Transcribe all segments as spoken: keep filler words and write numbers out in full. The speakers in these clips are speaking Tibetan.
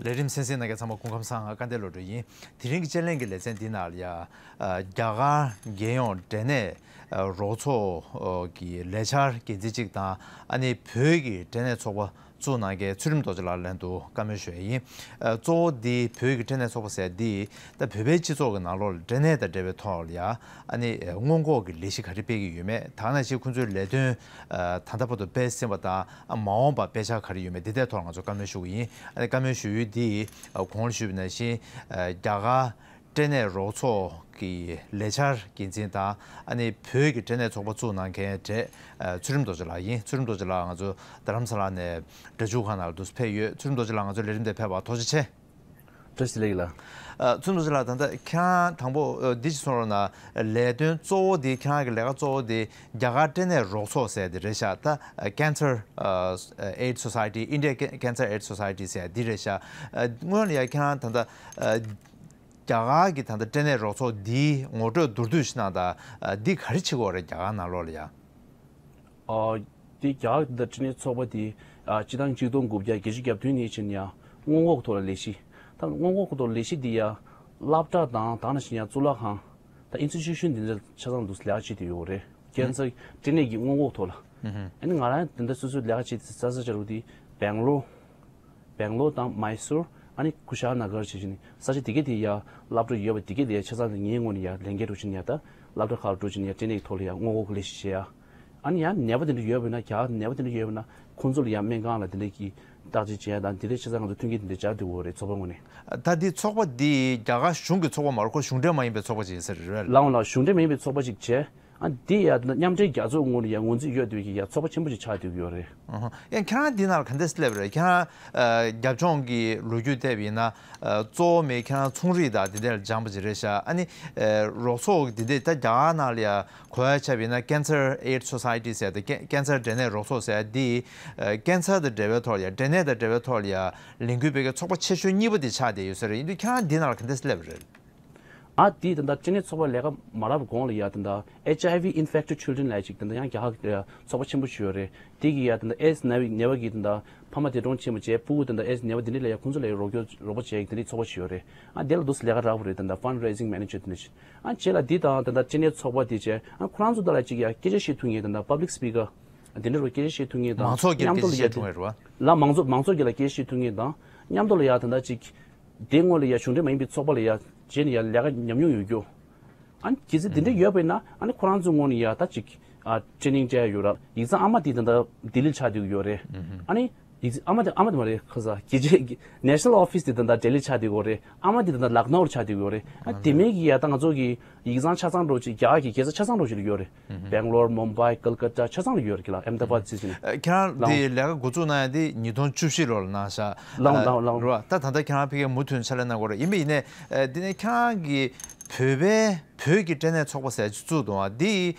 ལས་རིམ་གསན་གཟིགས་གནང་མཁན་ཚང་མ་སྐུ་ཁམས་བཟང་། སྐལ་ལྡན་བློ་གྲོས་ཡིན། དེ་རིང་གི་དཔྱད་གླེང་གི་ལེ་ཚན་འདི་ནང་ལ་ཡ། ཨ། རྒྱ་གར་རྒྱལ་ཡོངས་འབྲས་ནད་རོགས་ཚོགས་ཀྱི་ལས་འཆར་འགན་འཛིན་གཅིག་དང་། ཨ་ནི་བོད་ཀྱི་འབྲས་ནད་ཚོགས་པ་བཙུགས་གནང་མཁན་ཚུལ་ཁྲིམས་རྡོ་རྗེ་ལགས་ལྷན་དུ་བཀའ་མོལ་ཞུ་ཡ་ཡིན། ཨ། གཙོ་བོ་འདི་བོད་ཀྱི་འབྲས་ནད་ཚོགས་པ་ཟེར་འདི་ད་བོད་པའི་སྤྱི་ཚོགས་ཀྱི་ནང་ལོགས་ལ་འབྲས་ནད་དང་འབྲེལ་བའི་ཐོག་ལ་ཡ། ཨ་ནི་སྔོན་འགོག་གི་ལས་གཞི་ག་རེ་སྤེལ་གྱི་ཡོད་མེད། ད་ནང་བཞིན་ཁོང་ཚོའི་ལས་དོན་ད་ལྟ་བར་དུ་སྤེལ་ཟིན་པ་དང་། ཨ། མ་འོངས་པར་སྤེལ་འཆར་ག་རེ་ཡོད་མེད། འདི་ལྟའི་ཐོག་ལ་ང་ཚོ་བཀའ་མོལ་ཞུ་གི་ཡིན། ཨ་ནི་བཀའ་མོལ་ཞུ་ཡུལ་འདི་གོང་ལ་ཞུས་པ་ནང་བཞིན་རྒྱ་གར་འབྲས་ནད་རོགས་ཚོགས་ཀྱི་ལས་འཆར་འགན་འཛིན་དང་། ཨ་ནི་བོད་ཀྱི་འབྲས་ནད་ཚོགས་པ་བཙུགས་གནང་མཁན་འབྲས་ཚུལ་ཁྲིམས་རྡོ་རྗེ་ལགས་ཡིན། ཚུལ་ཁྲིམས་རྡོ་རྗེ་ལགས་ང་ཚོ་རྡ་རམ་ས་ལ་ནས་སྒྲ་འཇུག་ཁང་ནང་ལ་འདུག་སེ་ཕེབས་ཡོད། ཚུལ་ཁྲིམས་རྡོ་རྗེ་ལགས་ང་ཚོ་ལས་རིམ་དེ་ཕེབས་པར་ཐུགས་རྗེ་ཆེ། བཀྲ་ཤིས་བདེ་ལེགས་ལགས། ཨ། ཚུལ་ཁྲིམས་རྡོ་རྗེ་ལགས། ད་ལྟ་ཁྱེད་རང་དང་པོ་ཨ་འདི་ཅིག་གསུང་རོགས་གནང་། ལས་དོན་གཙོ་བོ་འདི་ཁྱེད་རང་གི་ལས་ཀ་གཙོ་བོ་འདི་རྒྱ་གར་འབྲས་ནད་རོགས་ཚོགས་ཟེར་འདི་རེད་ཤག་ད་ཨ་Cancer Aid Society, India Cancer Aid Society ཟེར་འདི་རེད་ཤག་ཨ། སྔོན་ལ་ཡ་ཁྱེད་རང་ད་ལྟ་ཨ་རྒྱ་གར་གྱི་ད་ལྟ་འབྲས་ནད་རོགས་ཚོགས་འདིའི་ངོ་སྤྲོད་མདོར་བསྡུས་ཤིག་གནང་དང་། ཨ། འདི་ག་རེ་བྱེད་ཀྱི་ཡོད་རེད་རྒྱ་གར་ནང་ལོགས་ལ་ཡ། ཨ། དེ་རྒྱ་གར་དང་འབྲས་ནད་ཚོགས་པ་དེ། ཨ། སྤྱི་ཟླ་གཅིག་སྟོང་དགུ་བརྒྱ་བརྒྱད་ཅུ་གྱ་བདུན་ནས་བྱས་ནས་ཡང་སྔོན་འགོག་ཐོག་ལ་ལས་གཞི། ད་སྔོན་འགོག་ཐོག་ལས་གཞི་འདི་ཡང་སློབ་གྲྭ་དང་། ད་ནང་བཞིན་ཡང་གཙུག་ལག་ཁང་། ད་ཨིན་སི་ཊི་ཊུ་ཤན་འདི་འདྲ་ཆ་ཚང་འདུག་ལས་ཀ་བྱེད་བསྡད་ཡོད་རེད། ཀན་སར་འབྲས་ནད་ཀྱི་སྔོན་འགོག་ཐོག་ལ། ཨ་ནི་ང་རང་དེ་འདྲ་སོ་སོའི་ལས་ཀ་བྱེད་ས་ས་ཆ་རུ་དེ་སྦེང་ལོར། སྦེང་ལོར་དང་མའི་སུར། ཨ་ནི་ཀུ་ཤལ་ན་གར་བྱེད་བཞིན་ས་ཆ་དེ་གའི་དེ་ཡ་སློབ་གྲྭ་ཡོད་པ་དེ་གའི་དེ་ཡ་ཆ་ཚང་དེ་ངའི་ངོས་ནས་ཡ་ལས་འགན་སྒྲུབ་བཞིན་ཡ། ད་སློབ་གྲྭ་ཁག་ལ་འགྲོ་བཞིན་ཡ་འབྲས་ནད་ཐོག་ལ་ཡ་སྔོན་འགོག་གི་ལས་གཞི་བྱེད་ཡ། ཨ་ནི་ཡང་ནད་པ་དེ་འདྲ་ཡོད་པ་ཡིན་ན། རྒྱ་གར་ནད་པ་དེ་འདྲ་ཡོད་པ་ཡིན་ན་ཁོང་ཚོ་ལ་ཡང་སྨན་ཁང་ལ་དེ་འདྲ་གི་བརྟག་དཔྱད་བྱེད་ཡ་དང་། དེ་འདྲ་ཆ་ཚང་ང་ཚོ་མཐུན་རྐྱེན་དེ་འདྲ་སྦྱར་བསྡད་ཡོད་རེད་ཚོགས་པ་ངོས་ནས། ད་འདི་ཚོགས་པ་འདི་རྒྱ་གར་གཞུང་གི་ཚོགས་པ་མ་རེད། ཁོ་གཞུང་འབྲེལ་མ་ཡིན་པའི་ཚོགས་པ་ཅིག་ཡིན་ས་རེད། ལགས་འོང་ལགས། གཞུང་འབྲེལ་མ་ཡིན་པའི་ཚོགས་པ་ཅིག་བྱས། ཨ། འདི་ཡ་མཉམ་འབྲེལ་རྒྱལ་ཚོགས་ངོས་ནས་ཡ་ངོས་འཛིན་ཡོད་བསྡད་ཀྱི་ཡ་ཚོགས་པ་ཆེན་པོ་ཅིག་ཆགས་བསྡད་ཀྱི་ཡོད་རེད། ཨ་ཧ། ཡང་ཁྱེད་རང་འདི་ནང་ལ་ག་འདྲས་སླེབས་རེད། ཁྱེད་རང་ཨ་རྒྱབ་ལྗོངས་ཀྱི་ལོ་རྒྱུས་བལྟས་པ་ཡིན་ན། ཨ། གཙོ་བོ་མེད་ཁྱེད་རང་ཚོང་རིག་དང་འདི་འདྲ་ལ་སྦྱངས་པ་ཅིག་རེད་ཤག་ཨ་ནི་ཨ་རོགས་ཚོགས་འདི་འདྲས་ད་རྒྱ་གར་ནང་ལ་ཡ་གོ་ཡ་ཆ་བ་ཡིན་ན་Cancer Aid Society ཟེར་ཏེ། ཀེ་ཀན་སར་འབྲས་ནད་རོགས་ཚོགས་ཟེར་འདི། ཨ། ཀན་སར་དང་འབྲེལ་བའི་ཐོག་ལ་ཡ། འབྲས་ནད་དང་འབྲེལ་བའི་ཐོག་ལ་ཡ་ལས་འགུལ་སྤེལ་མཁན་ཚོགས་པ་ཆེ་ཤོས་གཉིས་པ་དེ་ཆགས་བསྡད་ཡོད་ས་རེད། ཡིན་དུས་ཁྱེད་རང་འདི་ནང་ལ་ག་འདྲས་སླེབས་པ་རེད། ང་དེའི་ད་ལྟ་འབྲས་ནད་ཚོགས་པ་ལས་ཀ་མ་རག་པའི་གོང་ལ་ཡ་ད་ལྟ་H I V infected children ལབ་ཅིག་ད་ལྟ་ཡང་རྒྱ་གར་གྱི་ཚོགས་པ་ཆེན་པོ་ཞིག་ཡོད་རེད། དེ་གི་ཡ་ད་ལྟ་ཨེ་ཛི་ནད་པའི་ནད་པ་གི་ད་ལྟ་ཕ་མ་འདས་གྲོངས་ཕྱིན་པ་བྱས། ཕྲུ་གུ་ད་ལྟ་ཨེ་ཛི་ནད་པ་འདི་འདྲས་ལ་ཡ་ཁོང་ཚོ་ལ་ཡ་རོགས་སྐྱོར་རོགས་པ་བྱེད་ཀྱི་དེ་འདྲས་ཚོགས་པ་ཞིག་ཡོད་རེད། ཨ། དེ་ལ་འདུག་སེ་ལས་ཀ་རག་པ་རེད། ད་ལྟ་fundraising manager དེ་འདྲས་ཞིག་ཨ། རྗེས་ལ་འདི་དང་ད་ལྟ་འབྲས་ནད་ཚོགས་པ་དེ་བྱས། ཨ། ཁོ་རང་ཚོ་ད་ལ་ཅིག་ཡ་སྐད་ཆ་བཤད་ཐུབ་མཁན་ད་ལྟ་public speaker དེ་འདྲ་རུ་སྐད་ཆ་བཤད་ཐུབ་མཁན་དང་། མང་ཚོགས་ཀྱིས་མཉམ་དུ་ལ་སྐད་ཆ་ཡ་བཤད་ཐུབ་མཁན་རེད་བ། ལ་མང་ཚོགས་མང་ཚོགས་ཀྱིས་ལ་སྐད་ཆ་བཤད་ཐུབ་མཁན་དང་། མཉམ་དུ་ལ་ཡ་ད་ལྟ་ཅིག་དེ་སྔོན་ལ་ཡ་གཞུང་འབྲེལ་མ་ཡིན་པའི་ཚོགས་པ་ལ་ཡ་རྗེས་ནས་ཡ་ལས་ཀ་ཉམས་མྱོང་ཡོད་རྒྱུ། ཨ་ནི་གལ་སྲིད་དེ་འདྲ་ཡོད་པ་ཡིན་ན། ཨ་ནི་ཁོ་རང་ཚོའི་ངོས་ནས་ཡ་ད་ཅིག་ཨ། training སྤྲད་ཡོད་ར། ཡིག་ཚང་ཨ་མ་དེ་ད་ལྟ་ལྡི་ལིར་ཆགས་བསྡད་ཀྱི་ཡོད་རེད། ཨ་ནི་ཡིག་ཚང་ཨ་མ་དེ། ཨ་མ་དེ་མ་རེད། ཁ་ས་རྒྱལ་སྤྱིའི་national office དེ་ད་ལྟ་ལྡི་ལིར་ཆགས་བསྡད་ཀྱི་ཡོད་རེད། ཨ་མ་དེ་ད་ལྟ་ལག་ནའུ་ལ་ཆགས་བསྡད་ཀྱི་ཡོད་རེད། ཨ། དེ་མིན་གྱི་ཡ་ད་ང་ཚོ་གི་ཡིག་ཚང་ཆ་ཚང་འདྲ་ཅིག་རྒྱ་གར་གྱི་རྒྱལ་ས་ཆ་ཚང་འདྲ་ཅིག་ལ་ཡོད་རེད། སྦེང་ལོར། མུམ་བྷའི། ཀལ་ཀ་ཏ་ཆ་ཚང་ལ་ཡོད་རེད་གི་ལ། ཨེམ་ད་བཱད་ཟེར་གྱི་ནས། ཨ། ཁྱེད་རང་ལའོ། དེ་ལས་ཀ་འགོ་འཛུགས་གནང་ཡ་དེ་ཉིས་སྟོང་བཅུ་བཞི་ལོ་ལ་གནང་ཤག་ལའོ། ཨ། ལའོ་ལའོ། རེད་བ། ད་ད་ལྟ་ཁྱེད་རང་ཕ་གིར་མུ་མཐུད་ཕྱག་ལས་གནང་གི་ཡོད་རེད། ཡིན་པ་ཡིན་ནའི། ཨ། འདི་ནས་ཁྱེད་རང་གིས་བོད་པའི། བོད་ཀྱི་འབྲས་ནད་ཚོགས་པ་ཟེར་ཅིག་བཙུགས་འདུག་བ། འདི་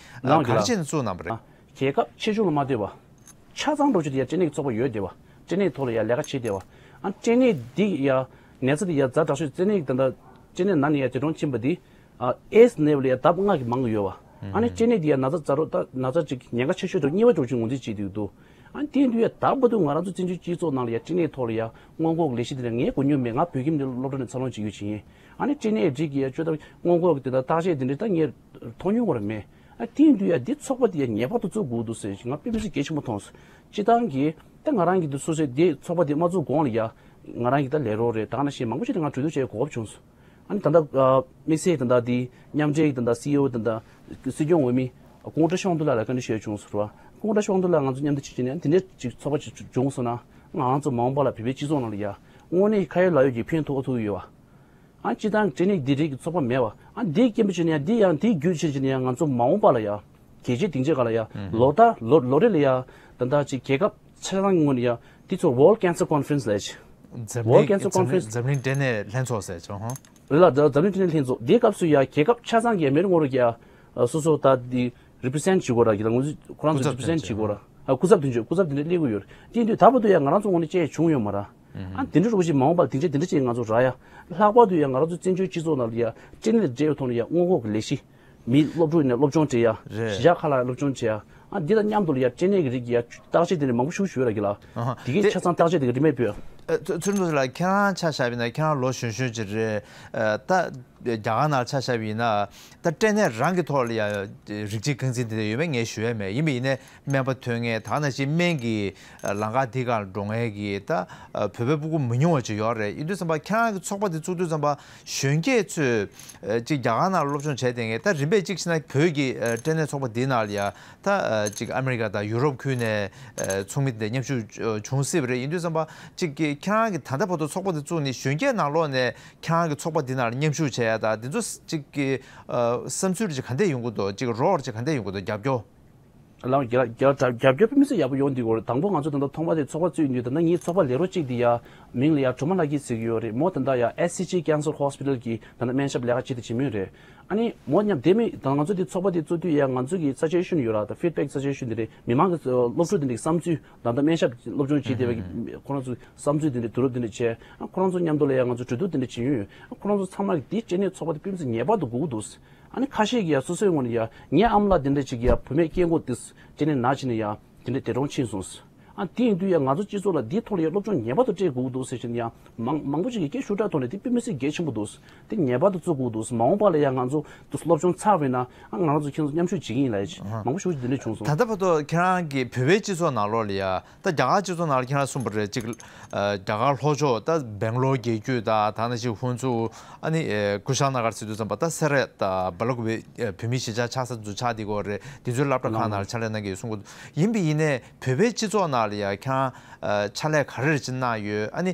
ལའོ་ག་གི་རེ་ལ། བྱས་ནས་བཙུགས་གནང་བ་རེད། ཨ། རྒྱལ་ཁབ་ཆེ་ཆུང་ལ་མ་ལྟོས་པ། ཆ་ཚང་འདྲ་ཅིག་དེ་ཡ་འབྲས་ནད་ཀྱི་ཚོགས་པ་ཡོད་བསྡད་པ། འབྲས་ནད་ཐོག་ལ་ཡ་ལས་ཀ་བྱེད་བསྡད་པ། ཨ། འབྲས་ནད་འདི་ཡ་ནད་ཚ་འདི་ཡ་ཛ་དྲག་ཤོས། འབྲས་ནད་ད་ལྟ་འབྲས་ནད་ན་ནས་ཡ་འདས་གྲོངས་ཕྱིན་པ་འདི། ཨ། ཨེ་ཛི་ནད་པ་ལ་ཡ་ལྡབ་ལྔ་གིས་མང་གི་ཡོད་པ། ཨ་ནི་འབྲས་ནད་འདི་ཡ་ན་ཚ་ཛ་དྲག་ད་ན་ཚ་ཅིག་ཉེན་ཁ་ཆེ་ཤོས་དང་གཉིས་པ་འདྲ་ཅིག་ངོས་འཛིན་བྱེད་བསྡད་ཀྱི་འདུག་ཨ་ནི་དེ་ཡིན་དུས་ཡ་ད་བར་དུ་ང་རང་ཚོ་བཙན་བྱོལ་སྤྱི་ཚོགས་ནང་ལ་ཡ་འབྲས་ནད་ཐོག་ལ་ཡ་སྔོན་འགོག་གི་ལས་གཞི་འདི་ལ་ངས་གོ་མྱོང་མེད། ང་བོད་ཁྱིམ་འདི་སློབ་གྲྭ་ནས་འཚར་ལོངས་བྱེད་ཡུལ་ཅིག་ཡིན། ཨ་ནི་འབྲས་ནད་རིགས་ཀྱི་ཡ་བཅོས་ཐབས་སྔོན་འགོག་གི་དེ་དག་བརྟག་དཔྱད་དེ་འདྲ་ད་ངས་མཐོང་མྱོང་བར་མེད། ཨ། དེ་ཡིན་དུས་ཡ་འདི་ཚོགས་པ་འདི་ཡ་ངེས་པར་དུ་བཙུགས་དགོས་འདུག་ཟེར་ཞིག་ང་དཔེ་མི་སྲིད་གལ་ཆེན་པོ་མཐོང་སོང་། སྤྱིར་བཏང་གི་ད་ང་རང་གི་འདི་སོ་སོའི་འདི་ཚོགས་པ་འདི་མ་བཙུགས་གོང་ལ་ཡ། ང་རང་གི་ད་ལས་རོགས་རེད། ད་ག་ནང་བཞིན་མང་པོ་ཞིག་ད་ང་གྲོས་བསྡུར་བྱེད་དགོས་བྱུང་སོང་། ཨ་ནི་ད་ལྟ་ཨ་དམིགས་བསལ་ད་ལྟ་འདི་མཉམ་འབྲེལ་གྱི་ད་ལྟ་སི་ཨི་ཨོ། ད་ལྟ་སྲིད་སྐྱོང་འོས་མི་ཀོང་ཀྲི་ཤོང་ཏུ་ལགས་ལ་བཀའ་འདྲི་ཞུས་བྱུང་སོང་ར། ཀོང་ཀྲི་ཤོང་ཏུ་ལགས་ང་ཚོ་མཉམ་དུ་གཅིག་བྱས་ནས་འདི་འདྲའི་ཅིག་ཚོགས་པ་ཅིག་བྱུང་སོང་ན། ང་རང་ཚོ་མ་འོངས་པ་ལ་བོད་པའི་སྤྱི་ཚོགས་ནང་ལ་ཡ་དངོས་གནས་ཁ་ཡོད་ལག་ཡོད་ཀྱི་ཕན་ཐོགས་ཐུབ་ཡོད་པ། ཨ། སྤྱིར་བཏང་འབྲས་ནད་འདི་རིགས་ཀྱི་ཚོགས་པ་མེད་པ། ཨ། འདི་སྐྱེན་པ་བྱས་ནས་ཡང་འདི་ཡང་འདི་བརྒྱུད་བྱས་བྱས་ནས་ཡང་ང་ཚོ་མ་འོངས་པ་ལ་ཡ། རྒྱལ་སྤྱིའི་སྡིངས་ཆ་སྒང་ལ་ཡ། ལོ་ལྟར་ལོ་ལོ་རེ་ལ་ཡ། ད་ལྟ་ཅིག་རྒྱལ་ཁབ་ཆ་ཚང་གི་ངོས་ནས་ཡ། འདི་ཚོ་World Cancer Conference ལབ་ཅིག་འཛམ་World གླིང་Cancer Conference འཛམ་གླིང་འབྲས་ནད་ལྷན་ཚོགས་ཟེར་ཅིག་ཧོ། རེད་ལ། འཛམ་འཛམ་གླིང་འབྲས་ནད་ལྷན་ཚོགས་འདིའི་སྐབས་སུ་ཡ་རྒྱལ་ཁབ་ཆ་ཚང་གི་མི་རེ་ངོ་རེ་ཡ། སོ་སོ་ད་འདི་represent བྱེད་དགོས་ར། གི་ལ་ང་ཚོ་ཁོ་རང་ཚོ་སྐུ་ཚབ་represent བྱེད་དགོས་ར། ཨ། སྐུ་ཚབ་དོན་གཅོད་སྐུ་ཚབ་དེ་འདྲ་སླེབས་ཀྱི་ཡོད་རེད། དེ་ཡིན་དུས་ད་བར་དུ་ཡང་ང་རང་ཚོ་ངོས་ནས་ཅི་ཡང་བྱུང་ཡོད་མ་རེད། ཨ། དེ་འདྲ་རུ་ཞིག་མ་འོངས་པར་སྡིངས་ཆ་དེ་འདྲ་ཅིག་ང་ཚོ་རག་ཡ། ལྷག་པར་དུ་ཡང་ང་རང་ཚོ་བཙན་བྱོལ་སྤྱི་ཚོགས་ནང་ལ་ཡ་འབྲས་ནད་དང་འབྲེལ་བའི་ཐོག་ནས་ཡ་སྔོན་འགོག་གི་ལས་གཞི། མི་སློབ་ཕྲུག་ནས་སློབ་སྦྱོང་བྱེད་ཡ། རེད། གཞིས་ཆགས་ཁག་ལ་སློབ་སྦྱོང་བྱེད་ཡ། ཨ། འདི་དང་མཉམ་དུ་ལ་ཡ་འབྲས་ནད་ཀྱི་རིགས་ཀྱི་ཡ་བརྟག་དཔྱད་དེ་འདྲ་མང་པོ་ཞིག་ཞུ་ཡོད་ར། གི་ལ། ཨ་ཧ། དེ་གའི་དེ་ཆ་ཚང་བརྟག་དཔྱད་དེ་ག་རིམ་པས་སྤེལ། ཨ། ཚུལ་ཁྲིམས་ལགས། ཁྱེད་རང་ཆ་བཞག་པ་ཡིན་ན་ཁྱེད་རང་ལོ་གཞོན་གཞོན་ཅིག་རེད། ཨ། ད་རྒྱ་གར་ནང་ཆ་བཞག་པ་ཡིན་ན་ད་སྐྲན་ནད་རང་གི་ཐོག་ལ་ཡ་རིགས་གཅིག་རྐང་འཛིན་དེ་འདྲ་ཡོད་མེད་ངས་ཞུ་ཡ་མེད། ཡིན་པ་ཡིན་ནའི་སྨན་པ་ཐོན་མཁན། ད་ག་ནང་བཞིན་སྨན་གྱི་ལམ་ཁ་འདི་སྒང་འགྲོ་མཁན་གྱི་ད་བོད་པའི་སྤུ་གུ་མི་ཉུང་བ་ཅིག་ཡོད་རེད། ཡིན་དུས་ཙམ་པ་ཁྱེད་རང་གི་ཚོགས་པ་འདི་བཙུགས་དུས་ཙམ་པ་གཞོན་སྐྱེས་ཚོས་ཅིག་རྒྱ་གར་ནང་སློབ་སྦྱོང་བྱས་བསྡད་མཁན། ད་རིམ་པས་ཅིག་ཕྱིན་ན་བོད་ཀྱི་སྐྲན་ནད་ཚོགས་པ་འདི་ནང་ལ་ཡ་ད་ཅིག་ཨ་མི་རི་ཀ་དང་ཡུ་རོབ་ཁུལ་ནས་ཚོགས་མི་དེ་མཉམ་ཞུགས་བྱུང་སྲིད་པ་རེད། ཡིན་དུས་ཙམ་པ་ཅིག་གི་ཁྱེད་རང་གི་ད་ལྟ་བར་དུ་ཚོགས་པ་འདི་བཙུགས་ནས་གཞོན་སྐྱེས་ནང་ལོགས་ནས་ཁྱེད་རང་གི་ཚོགས་པ་འདི་ནང་ལ་མཉམ་ཞུགས་བྱས་ཡ་ད་འདི་ཚོ་ཅིག་གི་བསམ་ཚུལ་ཅིག་ག་འདྲས་ཡོང་གི་འདུག་ཅིག་རོགས་ཅིག་ག་འདྲས་ཡོང་གི་འདུག་རྒྱབ་སྐྱོར། ལགས་རྒྱ་རྒྱ་རྒྱབ་སྐྱོར་དཔེ་མི་སྲིད་ཡག་པོ་ཡོང་འདུག་གོ། དང་པོ་ང་ཚོ་ད་ལྟ་ཐོག་མ་དེ་ཚོགས་པ་བཙུགས་ཡོང་དུས་ད་ལྟ་ངའི་ཚོགས་པ་ལས་རོགས་གཅིག་དེ་ཡ་མིང་ལ་ཡ་སྒྲོལ་མ་ལྷ་སྐྱིད་ཟེར་གྱི་ཡོད་རེད། མོ་ད་ལྟ་ཡ་ཨེ་སི་སི་ཇི་Cancer Hospital་གི་ད་ལྟ་སྨན་ཞབས་ལས་ཀ་བྱེད་དུ་བྱེད་མུས་རེད། ཨ་ནི་མོ་མཉམ་དེ་མིན་ད་ང་ཚོ་དེ་ཚོགས་པ་དེ་བཙུགས་དུས་ཡ་ང་ཚོ་གི་suggestion་ཡོད་ར། ད་feedback suggestion་དེ་རེད། མི་མང་གི་སློབ་ཕྲུག་དེ་འདྲའི་བསམ་ཚུལ། ད་ལྟ་སྨན་ཞབས་སློབ་སྦྱོང་བྱེད་བསྡད་པའི་ཁོ་རང་ཚོའི་བསམ་ཚུལ་དེ་འདྲ་བསྡུ་རུབ་དེ་འདྲ་བྱས། ཨ་ཁོ་རང་ཚོ་མཉམ་དུ་ལ་ཡ་ང་ཚོ་གྲོས་བསྡུར་དེ་འདྲ་བྱེད་ཡོང་ཡོད། ཨ་ཁོ་རང་ཚོ་ཚང་མ་གི་དེ་སྐྲན་ནད་ཚོགས་པ་དེ་དཔེ་མི་སྲིད་ངེས་པར་དུ་དགོས་ཀྱི་འདུག་ཨ་ནི་ཁ་ཤས་ཀྱིས་ཡ་སོ་སོའི་ངོས་ནས་ཡ་ངའི་ཨ་མ་ལགས་དེ་འདྲ་ཅིག་ཡ་བུད་མེད་སྐྱེས་འགོག་དེ་སྐྲན་ནད་ན་བྱས་ནས་ཡ་དེ་འདྲ་འདས་གྲོངས་ཕྱིན་སོང་། ཨ་དེ་ཡིན་དུས་ཡ་ང་ཚོ་སྤྱི་ཚོགས་ལ་འདིའི་ཐོག་ལ་ཡ་སློབ་སྦྱོང་ངེས་པར་དུ་སྤྲད་དགོས་ཀྱི་འདུག་ཟེར་བཞིན་ཡ་མང་མང་པོ་ཅིག་གིས་སྐད་ཤུགས་དྲག་ཐོག་ནས་དེ་དཔེ་མི་སྲིད་གལ་ཆེན་པོ་འདུག་དེ་ངེས་པར་དུ་བཙུགས་དགོས་འདུག་མ་འོངས་པ་ལ་ཡ་ང་ཚོ་སློབ་སྦྱོང་ཚར་བས་ན་ཨ་ང་རང་ཚོ་ཁྱེད་ཚོ་མཉམ་ཞུགས་བྱེད་ཀྱི་ཡིན་ལབ་ཡ་ཅིག་མང་པོ་ཞེ་པོ་ཅིག་འདི་འདྲ་བྱུང་སོང་། ད་ལྟ་བར་དུ་ཁྱེད་རང་གི་བོད་པའི་སྤྱི་ཚོགས་ནང་ལོགས་ལ་ཡ། ད་རྒྱ་གར་སྤྱི་ཚོགས་ནང་ལ་ཁྱེད་རང་གསུངས་པ་རེད། ཅིག་རྒྱ་གར་ལྷོ་ཕྱོགས་ད་སྦེང་ལོར་རྒྱལ་རྒྱུད་དང་ད་ནང་བཞིན་ཧུན་སུར། ཨ་ནི་ཀུ་ཤལ་ན་གར་ཟེར་དུས་ཙམ་པ་ད་སེ་ར་དང་སྦ་ལ་ཀུ་པེ་བོད་མི་གཞིས་ཆགས་ཆགས་ས་ཚོ་ཆགས་བསྡད་ཀྱི་ཡོད་རེད། དེ་ཚོའི་སློབ་གྲྭ་ཁག་ནང་ལ་ཕྱག་ལས་གནང་གི་ཡོད་གསུང་གི་འདུག་ཡིན་པ་ཡིན་ནའི་བོད་པའི་སྤྱི་ཚོགས་ནང་ལ་ཡ་ཁྱེད་རང་ཕྱག་ལས་ག་རེ་ཅིག་གནང་ཡོད། ཨ་ནི་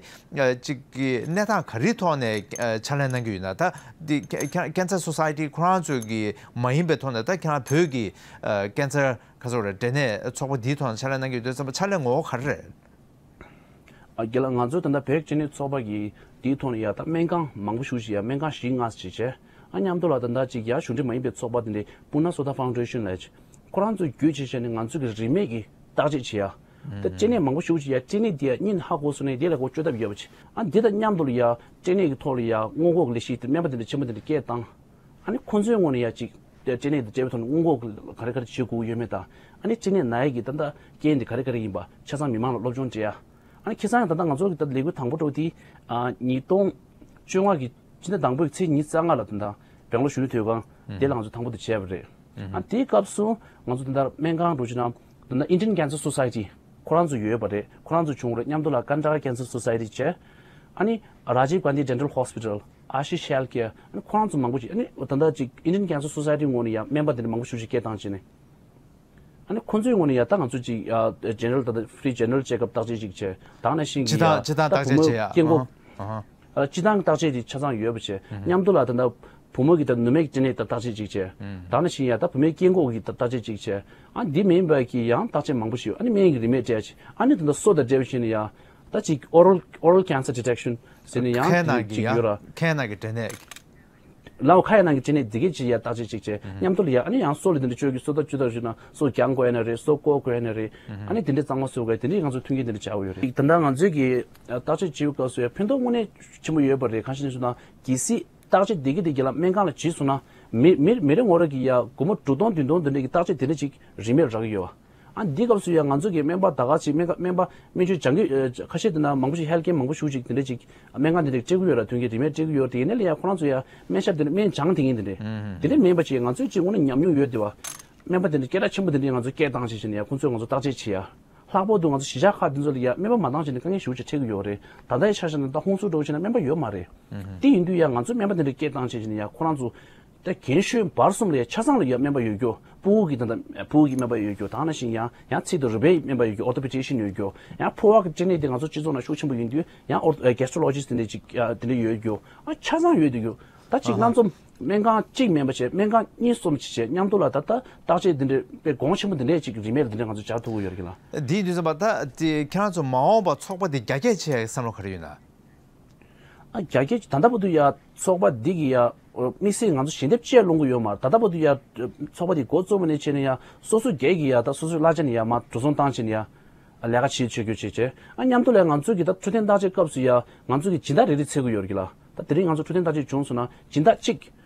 ཅིག་གི་གནས་སྟངས་ག་རེའི་ཐོག་ནས་ཕྱག་ལས་གནང་གི་ཡོད་ན། ད་འདི་Cancer Society་ཁོ་རང་ཚོའི་གི་མ་ཡིན་པའི་ཐོག་ནས་ད་ཁྱེད་རང་བོད་ཀྱི་ཀན་སར་ག་ཚོད་རེད། འབྲས་ནད་ཚོགས་པ་འདིའི་ཐོག་ནས་ཕྱག་ལས་གནང་གི་ཡོད་དུས་ཙམ་པ་ཕྱག་ལས་ངོ་བོ་ག་རེ་རེད། ཨ་རྒན་ལགས། ང་ཚོའི་ད་ལྟ་བོད་སྐྲན་ནད་ཚོགས་པ་གི་འདིའི་ཐོག་ནས་ཡ་ད་སྨན་ཁང་མང་པོ་ཞེ་པོ་ཅིག་ཡ་སྨན་ཁང་བཞི་ལྔ་ཅིག་བྱས། ཨ་མཉམ་དུ་ལ་ད་ལྟ་ཅིག་ཡ་གཞུང་འབྲེལ་མ་ཡིན་པའི་ཚོགས་པ་དེ་འདྲའི་Puna Sotha Foundation་ལབ་ཅིག་ཁོ་རང་ཚོས་བརྒྱུད་བྱས་བྱས་ནས་ང་ཚོའི་གི་རིན་མེད་ཀྱི་བརྟག་དཔྱད་བྱེད་ཡ། ད་སྐྲན་ནད་མང་པོ་ཞེ་པོ་ཅིག་ཡ་སྐྲན་ནད་འདི་ཡ་གཉན་ཧ་གོ་སོང་ནས་དེ་ལ་གོ་བཅོས་ཐབས་ཡོད་པ་ཅིག་ཨ་འདི་དང་མཉམ་དུ་ལ་ཡ་སྐྲན་ནད་ཀྱི་ཐོག་ལ་ཡ་སྔོན་འགོག་གི་ལས་གཞི་དེ་སྨན་པ་དེ་འདྲ་ཆེན་པོ་དེ་འདྲ་སྐད་བཏང་། ཨ་ནི་ཁོང་ཚོའི་ངོས་ནས་ཡ་ཅིག་དེ་སྐྲན་ནད་དེ་སྤྲད་པའི་ཐོག་ནས་སྔོན་འགོག་གི་ག་རེ་ག་རེ་བྱེད་དགོས་ཀྱི་ཡོད་མེད་དང་། ཨ་ནི་སྐྲན་ནད་ན་ཡས་ཀྱི་ད་ལྟ་རྐྱེན་དེ་ག་རེ་ག་རེ་ཡིན་པ་ཆ་ཚང་མི་མང་ལ་སློབ་སྦྱོང་སྤྲད་ཡ། ཨ་ནི་ཁ་སང་ཡང་ད་ལྟ་ང་ཚོ་གི་ད་ལྟ་ལས་འགུལ་དང་པོ་འགྲོ་དེ་ཨ་ཉིས་སྟོང་བཅོ་ལྔ་གི་ཕྱི་ཟླ་དང་པོའི་ཚེས་ཉི་ཤུ་རྩ་ལྔ་ལ་ད་ལྟ་སྦེང་ལོར་གཞོན་ནུ་དུས་སྒང་དེ་ལ་ང་ཚོ་དང་པོ་དེ་བྱས་པ་རེད། ཨ་དེའི་སྐབས་སུ་ང་ཚོ་ད་ལྟ་སྨན་ཁང་འགྲོ་ཕྱིན་ན་ད་ལྟ་Indian Cancer Society་ཁོ་རང་ཚོ་ཡོད་པ་རེད། ཁོ་རང་ཚོ་བྱུང་རེད། མཉམ་དུ་ལ་Karnataka Cancer Society་བྱས། ཨ་ནི་Rajiv Gandhi Dental Hospital། Ashish Healthcare། ཨ་ནི་ཁོ་རང་ཚོ་མང་པོ་ཅིག་ཨ་ནི་ད་ལྟ་ཅིག་Indian Cancer Society་ངོས་ནས་ཡང་སྨན་པ་དེ་འདྲ་མང་པོ་ཞེ་པོ་ཅིག་སྐད་བཏང་བྱས་ནས། ཨ་ནི་ཁོང་ཚོའི་ངོས་ནས་ཡང་ད་ང་ཚོ་ཅིག་ཨ་general་ད་ལྟ་free general checkup་བརྟག་དཔྱད་ཅིག་བྱས། ད་ག་ནང་བཞིན་གྱི་སྤྱི་ཡང་བཏང་སྤྱི་བཏང་བུ་མོ་བརྟག་དཔྱད་བྱེད་ཡ། སྐྱེ་འགོག་ཨ་ཧ། ཨ་སྤྱི་བཏང་བརྟག་དཔྱད་དེ་ཆ་ཚང་ཡོད་པ་བྱས། མཉམ་དུ་ལ་ད་ལྟ་བུ་མོ་གི་ད་ནུ་མའི་སྐྲན་ནད་ད་བརྟག་དཔྱད་ཅིག་བྱས། ད་ག་ནང་བཞིན་ཡང་ད་བུད་མེད་སྐྱེ་འགོག་གི་ད་བརྟག་དཔྱད་ཅིག་བྱས། ཨ་འདི་མིན་པ་གི་ཡང་བརྟག་དཔྱད་མང་པོ་ཞིག་ཡོད། ཨ་ནི་སྨན་གྱི་རིན་མེད་སྤྲད་ཅིག་ཨ་ནི་ད་ལྟ་སོ་དང་འབྲེལ་བ་བྱས་ནས་ཡང་ད་ཅིག་oral oral cancer detection་ཟེར་ནས་ཡང་ཁའི་ནང་གི་ཅིག་ཡ་ཡོད་ར། ཁའི་ནང་གི་འབྲས་ནད། ལའོ་ཁ་ཡ་ནང་གི་སྐྲན་ནད་འདི་གས་ཅིག་ཡ་བརྟག་དཔྱད་ཅིག་བྱས། མཉམ་དུ་ལ་ཡ་ཨ་ནི་ཡང་སོ་ལ་འདི་འདྲ་བཅོས་ཀྱི་སོ་ད་བཅོས་ཐབས་ཞུས་ན་སོ་རྒྱག་དགོས་ཡ་ན་རེད། སོ་བཀོག་དགོས་ཡ་ན་རེད། ཨ་ནི་འདི་འདྲ་གཙང་མ་བཟོ་དགོས་ཡ་འདི་འདྲ་ང་ཚོ་མཐུན་རྐྱེན་འདི་འདྲ་བྱ་དགོས་ཡོད་རེད། ད་ལྟ་ང་ཚོའི་གི་བརྟག་དཔྱད་བྱེད་པའི་སྐབས་སུ་ཡ་ཕན་ཐོགས་དངོས་གནས་ཆེན་པོ་ཡོད་པ་རེད། གང་ཞིག་ནས་ཞུས་ན་གལ་སྲིད་བརྟག་དཔྱད་འདི་གས་འདི་གས་ལ་སྨན་ཁང་ལ་བྱས་སོང་ན་མི་མི་མི་རེ་ངོ་རེ་གི་ཡ་སྒོར་མོ་དྲུག་སྟོང་བདུན་སྟོང་འདི་འདྲ་གི་བརྟག་དཔྱད་འདི་འདྲ་ཅིག་རིན་མེད་རག་གི་ཡོད་པ། ཨ་འདི་སྐབས་སུ་ཡང་ང་ཚོ་གི་སྨན་པ་ད་ག་ཅིག་སྨན་ཁ་སྨན་པ་སྨན་བཅོས་སྦྱང་གི་ཨ་ཁ་ཤས་དེ་ན་མང་པོ་ཞིག་ཧེལ་ཀེར་མང་པོ་ཞིག་ཅིག་དེ་འདྲ་ཅིག་སྨན་ཁང་དེ་འདྲ་སྤྲད་ཀྱི་ཡོད་ར། མཐུན་རྐྱེན་རིན་མེད་སྤྲད་ཀྱི་ཡོད་ར། དེ་ནས་ལ་ཡང་ཁོ་རང་ཚོ་ཡང་སྨན་ཞབས་དེ་འདྲ་སྨན་སྦྱང་དེ་ཡིན་དེ་འདྲ་དེ་འདྲ་མིན་པ་ཅིག་ང་ཚོས་ཅིག་དངོས་གནས་ཉམས་མྱོང་ཡོད་དེ་བ། སྨན་པ་དེ་འདྲ་སྐད་གྲགས་ཆེན་པོ་དེ་འདྲ་ང་ཚོ་སྐད་བཏང་བྱས་བྱས་ནས་ཡང་ཁོ་ཚོས་ང་ཚོ་བརྟག་དཔྱད་བྱེད་ཡ། ལྷག་པར་དུ་ང་ཚོ་གཞིས་ཆགས་ཁག་དེ་ཚོ་ལ་ཡ་སྨན་པ་མ་འདང་བྱས་ནས་དཀའ་ངལ་ཞེ་པོ་ཅིག་འཕྲད་ཀྱི་ཡོད་རེད། ད་ལྟ་ཡི་ཆ་བཞག་ན་ད་ཧུན་སུར་འགྲོ་བྱས་ན་སྨན་པ་ཡོད་མ་རེད། དེ་ཡིན་དུས་ཡ་ང་ཚོ་སྨན་པ་དེ་འདྲ་སྐད་བཏང་བྱས་བྱས་ནས་ཡ་ཁོ་རང་ཚོ། ད་རྒན་གཞོན་བར་གསུམ་ལ་ཡ་ཆ་ཚང་ལ་ཡ་སྨན་པ་ཡོད་རྒྱུ། ཕྲུ་གུ་གི་ད་ལྟ་ཕྲུ་གུ་གི་སྨན་པ་ཡོད་རྒྱུ། ད་ག་ནང་བཞིན་ཡང་ཡང་ཚིག་དང་རུས་པའི་སྨན་པ་ཡོད་རྒྱུ། ཨོར་ཐོ་པི་ཌི་ཤན་ཡོད་རྒྱུ། ཡང་ཕོ་བ་གི་སྐྲན་ནད་དེ་ང་ཚོ་སྤྱི་ཚོགས་ནང་ཤུགས་ཆེན་པོ་ཡིན་དུས་ཡང་ཨོར་གེ་སི་ཊྲོ་ལོ་ཇི་སི་ཊི་དེ་འདྲ་ཅིག་དེ་འདྲ་ཡོད་རྒྱུ། ཨ་ཆ་ཚང་ཡོད་འདུག་རྒྱུ། ད་ཅིག་ཨ་ཧ། སྣ་འཛོམས་སྨན་ཁང་གཅིག་མིན་པ་བྱས་སྨན་ཁང་གཉིས་གསུམ་ཅིག་བྱས་མཉམ་དུ་ལ་ད་ལྟ་བརྟག་དཔྱད་འདི་འདྲའི་དཔེ་གོང་ཆེན་པོ་འདི་འདྲས་ཅིག་རིན་མེད་ལ་འདི་འདྲས་ང་ཚོ་སྦྱར་ཐུབ་ཀྱི་ཡོད་རེད་ལ། འདིའི་དུས་ཙམ་པ་ད་དེ་ཁྱེད་རང་ཚོ་མ་འོངས་པ་ཚོགས་པ་འདི་རྒྱ་སྐྱེད་བྱེད་ཡག་བསམ་བློ་ག་རེ་ཡོད་ན། ཨ་རྒྱ་སྐྱེད་ད་ལྟ་བར་དུ་ཡ་ཚོགས་པ་འདི་གི་ཡ་དམིགས་བསལ་ང་ཚོ་ཞལ་འདེབས་ཅི་ཡང་སློང་གི་ཡོད་མ་རེད། ད་ལྟ་བར་དུ་ཡ་ཚོགས་པ་འདི་འགོ་བཙུགས་པ་ནས་བྱས་ནས་ཡ་སོ་སོ་སྒེར་གྱི་ཡ་ད་སོ་སོའི་གླ་ཆ་ནས་ཡ་མ་འགྲོ་སོང་བཏང་བྱས་ནས་ཡ། ལས་ཀ་བྱེད་བྱེད་རྒྱུ་བྱེད་བྱེད། ཨ་མཉམ་དུ་ལ་ང་ཚོ་གི་ད་འཕྲོད་བསྟེན་བརྟག་དཔྱད་སྐབས་སུ་ཡ་ང་ཚོ་གི་སྦྱིན་བདག་རེ་རེ་འཚོལ་གི་ཡོད་རེད་ལ། ད་དེ་རིང་ང་ཚོ་འཕྲོད་བསྟེན་བརྟག་དཔྱད་བྱུང་སོང་ན་སྦྱིན་བདག་གཅིག་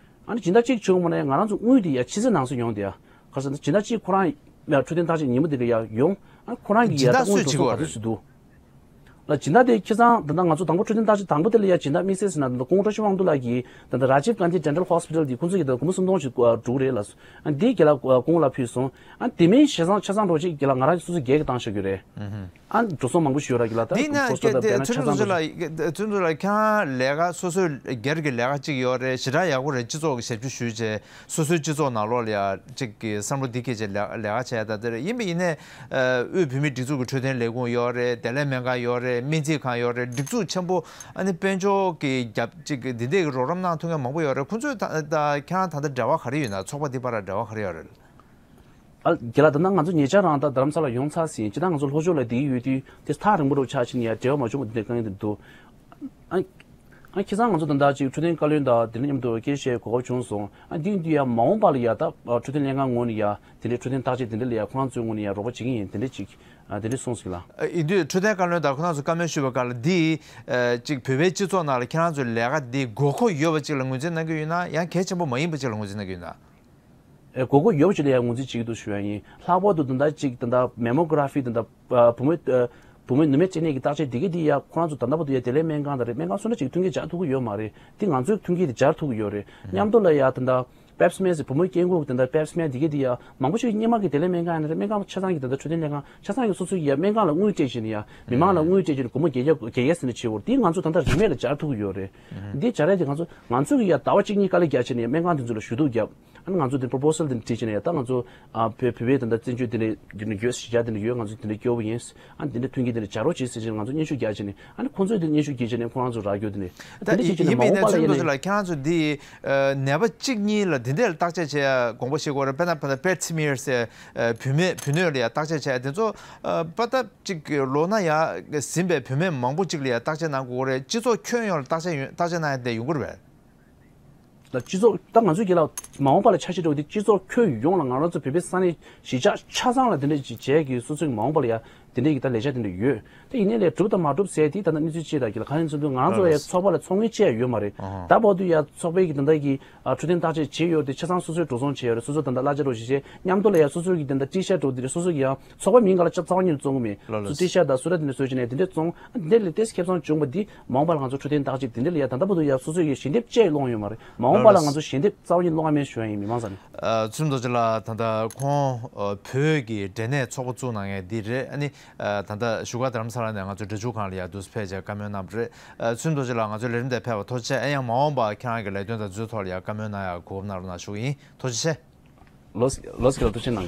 ཨ་ནི་སྦྱིན་བདག་གཅིག་བྱུང་མ་ན་ཡ་ང་རང་ཚོ་དངུལ་དེ་ཡ་ཕྱི་ཚེ་ནང་གསེས་ཡོང་དེ་ཡ། ག་ཟེར་ན་སྦྱིན་བདག་གཅིག་ཁོ་རང་ཡ་འཕྲོད་བསྟེན་བརྟག་དཔྱད་ཉིན་མོ་དེ་ག་ཡ་ཡོང་། ཨ་ཁོ་རང་གི་ཡ་ད་དངུལ་འགྲོ་སོང་ག་དུས་སུ་འདུག་ལ་སྦྱིན་བདག་དེ་ཁྱེད་ཚང་ད་ལྟ་ང་ཚོ་དང་པོ་འཕྲོད་བསྟེན་བརྟག་དཔྱད་དང་པོ་དེ་ལ་ཡ་སྦྱིན་བདག་དམིགས་བསལ་ཟེར་ན་ད་ལྟ་སྐུ་ངོ་བཀྲ་ཤིས་དབང་འདུས་ལགས་ཀྱིས་ད་ལྟ་Rajiv Gandhi Dental Hospital་གྱི་ཁོང་ཚོ་གི་ད་སྒོར་མོ་སུམ་སྟོང་ཞིག་བསྒྲུགས་རེད་ལ། ཨ་འདི་རྒན་ལགས་སྐུ་ངོ་ལ་ཕུལ་སོང་། ཨ་དེ་མིན་ཆ་ཚང་ཆ་ཚང་འགྲོ་ཅིག་རྒན་ལགས་ང་རང་སོ་སོ་སྒེར་གྱི་བཏང་བཞག་རྒྱུ་རེད། ཨ་འགྲོ་སོང་མང་པོ་ཞིག་ཡོད་ར་རྒན་ལགས། ད་འདི་ན་ཁོ་ཚོ་ད་དཔེར་ན་ཆ་ཚང་འགྲོ་ཅིག་ཚུལ་ཁྲིམས་ཚོགས་གཙོ་ལགས་ཁྱེད་རང་ལས་ཀ་སོ་སོའི་སྒེར་གྱི་ལས་ཀ་གཅིག་ཡོད་རེད། ཞེ་དྲག་ཡག་པོ་རེད། སྤྱི་ཚོགས་ཀྱི་ཞབས་ཞུ་ཞུས་བྱས། སོ་སོའི་སྤྱི་ཚོགས་ནང་ལོགས་ལ་ཡ་གཅིག་གི་བསམ་བློ་འདི་སྐྱེད་བྱས་ལས་ལས་ཀ་བྱས་ད་དེ་རེད། ཡིན་པ་ཡིན་ནའི་ཨ་དབུས་བོད་མིའི་སྒྲིག་འཛུགས་ཀྱི་འཕྲོད་བསྟེན་ལས་ཁུངས་ཡོད་རེད། བདེ་ལེགས་སྨན་ཁང་ཡོད་རེད། སྨན་རྩིས་ཁང་ཡོད་རེད། སྒྲིག་འཛུགས་ཆེན་པོ་ཨ་ནི་དཔལ་འབྱོར་གྱི་རྒྱབ་གཅིག་གི་འདི་འདྲས་ཀྱི་རོགས་རམ་གནང་ཐུབ་མཁན་མང་པོ་ཡོད་རེད། ཁོང་ཚོས་ད་ད་ཁྱེད་རང་ད་ལྟ་འབྲེལ་བ་ག་རེ་ཡོད་ན། ཚོགས་པ་འདི་བར་ལ་འབྲེལ་བ་ག་རེ་ཡོད་རེད། ཨ་རྒན་ལགས་ད་ལྟ་ང་ཚོ་ཉེ་ཆར་རང་ད་རྡ་རམ་ས་ལ་ཡོང་ཚར་ཟིན། སྤྱིར་བཏང་ང་ཚོ་ལྷོ་ཕྱོགས་ལ་བསྡད་ཀྱི་ཡོད་དུས་དེ་ཐག་རིང་པོ་རུ་ཆགས་ཕྱིན་ཡ་འབྲེལ་བ་མ་བྱུང་བ་འདི་འདྲའི་དཀའ་ངལ་འདི་འདུག་ཨ་ཨ་ཁྱེད་ཚང་ང་ཚོ་ད་ལྟ་ཅིག་འཕྲོད་བསྟེན་བཀའ་བློན་དང་དེ་འདྲ་མཉམ་དུ་སྐད་ཆ་བཤད་གོ་སྐབས་བྱུང་སོང་། ཨ་འདི་ཡིན་དུས་ཡ་མ་འོངས་པ་ལ་ཡ་ད་འཕྲོད་བསྟེན་ལྷན་ཁང་ངོས་ནས་ཡ་དེ་འདྲའི་འཕྲོད་བསྟེན་བརྟག་དཔྱད་དེ་འདྲ་ལ་ཡ་ཁོ་རང་ཚོའི་ངོས་ནས་ཡ་རོགས་པ་བྱེད་ཀྱི་ཡིན་དེ་འདྲ་ཅིག་ཨ་དེ་འདྲ་གསུངས་སོང་ལགས། ཨ་ཡིན་དུས་འཕྲོད་བསྟེན་བཀའ་བློན་དང་ཁོ་རང་ཚོ་བཀའ་མོལ་ཞུས་པའི་སྐབས་ལ་འདི་ཨ་ཅིག་བོད་པའི་སྤྱི་ཚོགས་ནང་ལ་ཁྱེད་རང་ཚོའི་ལས་ཀ་འདི་དགོས་མཁོ་ཡོད་པ་ཅིག་ལ་ངོས་འཛིན་གནང་གི་ཡོད་ན། ཡང་གལ་ཆེན་པོ་མ་ཡིན་པ་ཅིག་ལ་ངོས་འཛིན་གནང་གི་ཡོད་ན། ཨེ་དགོས་མཁོ་ཡོད་པ་ཅིག་ལ་ཡང་ངོས་འཛིན་བྱེད་ཀྱི་འདུག་ཞུ་ཡ་ཡིན། ལྷག་པར་དུ་ད་ལྟ་ཅིག་ད་ལྟ་Mammography་ད་ལྟ་ཨ་བུ་མོའི་ཨ་བུ་མོའི་ནུ་མའི་སྐྲན་ནད་ཀྱི་བརྟག་དཔྱད་དེ་གའི་དེ་ཡ་ཁོ་རང་ཚོ་ད་ལྟ་བར་དུ་ཡ་བདེ་ལེགས་སྨན་ཁང་དང་རེད། སྨན་ཁང་སོ་ན་ཅིག་མཐུན་རྐྱེན་སྦྱར་ཐུབ་ཀྱི་ཡོད་མ་རེད། དེ་ང་ཚོས་མཐུན་རྐྱེན་དེ་སྦྱར་ཐུབ་ཀྱི་ཡོད་རེད། མཉམ་དུ་ལ་ཡ་ད་ལྟ་Pap smear་ཟེར་བུ་མོའི་སྐྱེ་འགོག་གི་ད་ལྟ་Pap smear་དེ་གའི་དེ་ཡ་མང་པོ་ཞིག་སྔོན་མ་གི་བདེ་ལེགས་སྨན་ཁང་ཡིན་ན་རེད། སྨན་ཁང་ཆ་ཚང་གི་ད་ལྟ་འཕྲོད་བསྟེན་ལྷན་ཁང་ཆ་ཚང་གི་སོ་སོའི་ཡ་སྨན་ཁང་ལ་དངུལ་སྤྲད་བྱས་ནས་ཡ་མི་མང་ལ་དངུལ་སྤྲད་བྱས་ནས་སྒོར་མོ་བརྒྱད་བརྒྱ་བརྒྱད་བརྒྱ་ཟེར་ནས་བྱེད་འོར་དེ་ང་ཚོ་ད་ལྟ་རིན་མེད་ལ་སྦྱར་ཐུབ་ཀྱི་ཡོད་རེད། འདི་སྦྱར་ཡ་དེ་ང་ཚོ་ང་ཚོ་གི་ཡ་ཟླ་བ་གཅིག་གཉིས་དཀའ་ལས་རྒྱག་བྱས་ནས་ཡ་སྨན་ཁང་དེ་ཚོ་ལ་ཞུ་གཏུག་བརྒྱབ། ཨ་ནི་ང་ཚོ་དེ་proposal་དེ་འདྲ་བྲིས་བྱས་ནས་ཡ་ད་ང་ཚོ་ཨ་བོད་བོད་པའི་དེ་འདྲ་བཙན་བྱོལ་དེ་འདྲ་ཡོད་གཞིས་ཆགས་དེ་འདྲ་ཡོད། ང་ཚོ་དེ་འདྲ་སྐྱོ་བོ་ཡིན། ཨ་ནི་དེ་འདྲ་མཐུན་རྐྱེན་དེ་འདྲ་སྦྱར་རོགས་བྱེད་ཟེར་བྱས་ནས་ང་ཚོ་སྙན་ཞུ་རྒྱག་བྱས་ནས། ཨ་ནི་ཁོང་ཚོས་དེ་སྙན་ཞུ་བརྒྱུད་བྱས་ནས་ཁོ་རང་ཚོ་རག་རྒྱུ་དེ་ནས། ད་དེ་ཡིན་ཡིན་པས་ན་ཚུལ་མདོ་ཅིག་ལ་ཁྱེད་རང་ཚོ་འདི་ཨ་ནད་པ་གཅིག་གཉིས་ལ་དེ་འདྲ་ལ་བརྟག་དཔྱད་བྱེད་ཡ་དགོངས་པ་བཞེས་དགོས་རེད། དཔེར་ན་དཔེར་ན་Pap smear་ཟེར་ཨ་བུད་མེད་བུ་སྣོད་ལ་ཡ་བརྟག་དཔྱད་བྱེད་ཡ་དེ་ཚོ་ཨ་པ་ད་གཅིག་ལོ་ན་ཡ་ཟིན་པའི་བུད་མེད་མང་པོ་གཅིག་ལ་ཡ་བརྟག་དཔྱད་གནང་དགོས་རེད། སྤྱི་ཚོགས་ཁྱོན་ཡོངས་ལ་བརྟག་དཔྱད་ཡོང་བརྟག་དཔྱད་གནང་ཡ་དེ་ཡོང་གི་རེད་པས། ད་སྤྱི་ཚོགས་ད་ང་ཚོའི་རྒན་ལགས་མ་འོངས་པ་ལ་འཆར་གཞི་འདྲ་བོ་དེ་སྤྱི་ཚོགས་ཁྱོན་ཡོངས་ལ་ང་རང་ཚོ་བོད་པའི་ས་གནས་གཞིས་ཆགས་ཆ་ཚང་ལ་དེ་འདྲ་ཅིག་བྱས་ཀྱི་སོ་སོའི་མ་འོངས་པ་ལ་ཡ་དེ་འདྲའི་གི་ད་ལས་འཆར་དེ་འདྲ་ཡོད། ད་ཡིན་ནའི་ལས་གྲུབ་དང་མ་གྲུབ་ཟེར་དེ་ད་ལྟ་གནས་ཚུལ་ཅིག་རག་གི་ལ་ག་རེ་ཡིན་ཙམ་དུ་ང་རང་ཚོ་ལ་ཡ་ཚོགས་པ་ལ་ཚོགས་མཁན་ཅིག་ཡ་ཡོད་མ་རེད། ད་བར་དུ་ཡ་ཚོགས་པའི་གི་ད་ལྟ་གི་འཕྲོད་བསྟེན་བརྟག་དཔྱད་བྱས་ཡོད་དེ་ཆ་ཚང་སོ་སོས་འགྲོ་སོང་བྱས་ཡོད་རེད། སོ་སོ་ད་ལྟ་གླ་ཆ་འགྲོ་ཞིག་བྱས་མཉམ་དུ་ལ་ཡ་སོ་སོའི་གི་དེ་འདྲ་ཊི་ཤར་འགྲོ་དེ་རེད། སོ་སོ་གི་ཡང་ཚོགས་པ་མིང་ག་ལ་རྩ་བ་ཉིད་ནས་བཙོང་གི་མེད། ལོ་ལོ། སོ་ཊི་ཤར་དང་སུ་ར་དེ་འདྲ་བཟོས་བྱས་ནས་དེ་འདྲ་བཙོང་། ཨ་འདི་འདྲ་ལས་ཏེས་ཁེ་བཟང་བྱུང་བ་འདི་མ་འོངས་པ་ལ་ང་ཚོ་འཕྲོད་བསྟེན་བརྟག་དཔྱད་དེ་འདྲ་ལ་ཡ་ད་ལྟ་བར་དུ་ཡ་སོ་སོའི་གི་ཞལ་འདེབས་བཅས་སློང་ཡོད་མ་རེད། མ་འོངས་པ་ལ་ང་ཚོ་ཞལ་འདེབས་རྩ་བ་ཉིད་སློང་ཡ་མེད་ཞུ་ཡ་ཡིན་མི་མང་ཚང་ནས། ཨ་ཚུལ་མདོ་ཅིག་ལ་ད་ལྟ་ཁོང་ཨ་བོད་ཀྱི་འབྲས་ནད་ཚོགས་པ་བཙུགས་གནང་མཁན་འདི་རེད། ཨ་ནི་ཨ་ད་ལྟ་བཞུགས་སྒར་རྡ་རམ་ས་ལ་ནས་ང་ཚོ་འབྲེལ་ཞུགས་ཁང་ལ་ཡ་དུས་སུ་ཕེབས་བྱས་བཀའ་མོལ་གནང་བ་རེད། ཨ་ཚུལ་མདོ་ཅིག་ལ་ང་ཚོའི་ལས་རིམ་དེ་ཕེབས་པ་ཐུགས་རྗེ་ཆེ། ཨ་ཡང་མ་འོངས་པ་ཁྱེད་རང་གི་ལས་དོན་དང་འཛུལ་ཐོག་ལ་ཡ་བཀའ་མོལ་གནང་ཡ་གོ་སྐབས་གནང་རོགས་གནང་ཞུ་གི་ཡིན། ཐུགས་རྗེ་ཆེ། ལོས་ལོས་ཀྱི་ལ་ཐུགས་རྗེ་གནང་།